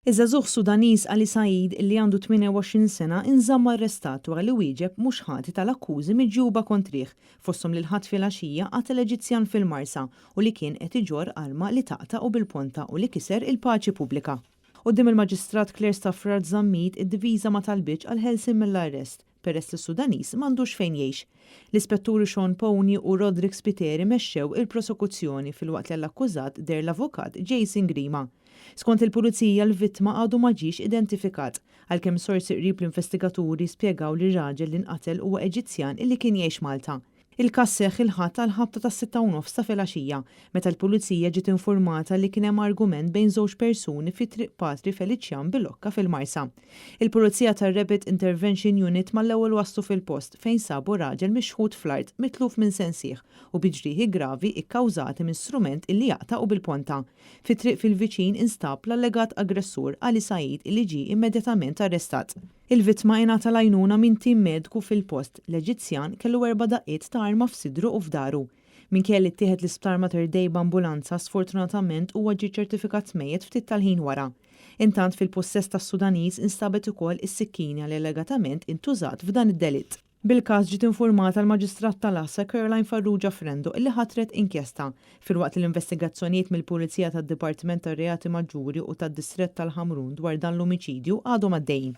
Iż-żagħżugħ Sudaniż Ali Said li għandu 28 sena inżamm arrestat wara li wieġeb mhux ħati tal-akkużi miġjuba kontrih, fosthom li l-Ħadd filgħaxija qatel Eġizzjan fil-Marsa u li kien qed iġorr arma li taqta' u bil-ponta u li kiser il-paċi pubblika. Quddiem il-Maġistrat Claire Stafrace Zammit, id-difiża ma talbitx għall-ħelsien mill-arrest peress li s-Sudaniż m'għandux fejn jgħix. L-Ispetturi Sean Pony u Roderick Spiteri mexxew il-prosekuzzjoni filwaqt li għall-akkużat deher l-Avukat Jason Grima. Skont il-Pulizija l-vittma għadu ma ġiex identifikat, għalkemm sorsi qrib l-investigaturi spjegaw li r-raġel li nqatel huwa Eġizzjan illi kien jgħix Malta. Il-każ seħħ il-Ħadd għall-ħabta tas-6:30 ta' filgħaxija, meta l-Pulizija ġiet infurmata li kien hemm argument bejn żewġ persuni fi Triq Patri Feliċjan Bilocca fil-Marsa. Il-Pulizija tar-Rapid Intervention Unit mal-ewwel waslu fil-post fejn sabu raġel mixħut fl-art mitluf minn sensih u bi ġrieħi gravi ikkawżati minn strument illi jaqta' u bil-ponta. Fi triq fil-viċin instab l-allegat aggressur Ali Said illi ġie immedjatament arrestat. Il-vittma ingħata l-għajnuna minn tim mediku fil-post. L-Eġizzjan kellu erba' daqqiet ta' arma f'sidru u f'dahru. Minkejja li ttieħed l-Isptar Mater Dei b'ambulanza, sfortunatament huwa ġie ċertifikat mejjet ftit tal-ħin wara. Intant fil-pussess tas-Sudaniż instabet ukoll is-sikkina li allegatament intużat f'dan id-delitt. Bil-każ ġiet infurmata l-Maġistrat tal-Għassa Caroline Farrugia Frendo illi ħatret inkjesta, filwaqt li l-investigazzjonijiet mill-Pulizija tad-Dipartiment tar-Reati Maġġuri u tad-Distrett tal-Ħamrun dwar dan l-omiċidju għadhom għaddejjin.